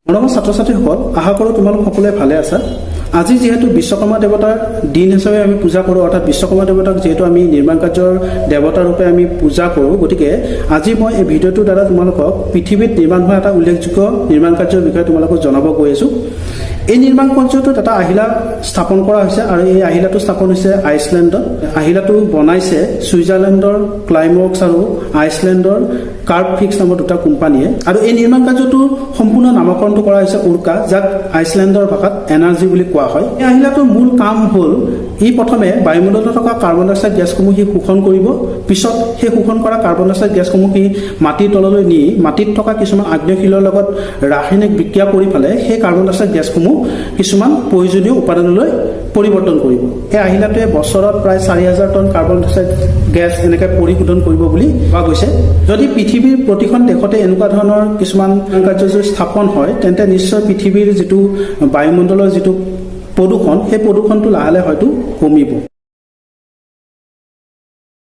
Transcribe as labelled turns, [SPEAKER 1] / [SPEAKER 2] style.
[SPEAKER 1] মৰমৰ ছাত্ৰ ছাত্ৰীসকল, আশা কৰোঁ তোমালোক সকলোৱে ভালে আছা। আজি যিহেতু বিশ্বকৰ্মা দেৱতাৰ দিন হিচাপে আমি পূজা কৰোঁ, অৰ্থাৎ বিশ্বকৰ্মা দেৱতাক যিহেতু আমি নিৰ্মাণ কাৰ্যৰ দেৱতা ৰূপে আমি পূজা কৰোঁ, গতিকে আজি মই এই ভিডিঅ'টোৰ দ্বাৰা তোমালোকক পৃথিৱীত নিৰ্মাণ হোৱা এটা উল্লেখযোগ্য নিৰ্মাণ কাৰ্যৰ বিষয়ে তোমালোকক জনাব গৈ আছোঁ। এই নিৰ্মাণ কাৰ্যটোত এটা আহিলা স্থাপন কৰা হৈছে আৰু এই আহিলাটো স্থাপন হৈছে আইচলেণ্ডত। আহিলাটো বনাইছে ছুইজাৰলেণ্ডৰ ক্লাইমৱৰ্কছ আৰু আইচলেণ্ডৰ কাৰ্ব ফিক্স নামৰ দুটা কোম্পানীয়ে। আৰু এই নিৰ্মাণ কাৰ্যটোৰ সম্পূৰ্ণ নামকৰণটো কৰা হৈছে উৰ্কা, যাক আইচলেণ্ডৰ ভাষাত এনাৰ্জি বুলি কোৱা হয়। এই আহিলাটোৰ মূল কাম হ'ল, ই প্ৰথমে বায়ুমণ্ডলত থকা কাৰ্বন ডাই অক্সাইড গেছসমূহ সি শোষণ কৰিব। পিছত সেই শোষণ কৰা কাৰ্বন ডাই অক্সাইড গেছসমূহ সি মাটিৰ তললৈ নি মাটিত থকা কিছুমান আগ্নেয়শিলৰ লগত ৰাসায়নিক বিক্ৰিয়া কৰি পেলাই সেই কাৰ্বন ডাই অক্সাইড গেছসমূহ কিছুমান প্ৰয়োজনীয় উপাদানলৈ পৰিৱৰ্তন কৰিব। এই আহিলাটোৱে বছৰত প্ৰায় 4000 টন কাৰ্বন ডাই অক্সাইড গেছ এনেকৈ পৰিশোধন কৰিব বুলি কোৱা গৈছে। যদি পৃথিৱীৰ প্ৰতিখন দেশতে এনেকুৱা ধৰণৰ কিছুমান কাৰ্য যদি স্থাপন হয়, তেন্তে নিশ্চয় পৃথিৱীৰ যিটো বায়ুমণ্ডলৰ যিটো প্ৰদূষণ, সেই প্ৰদূষণটো লাহে লাহে হয়তো কমিব।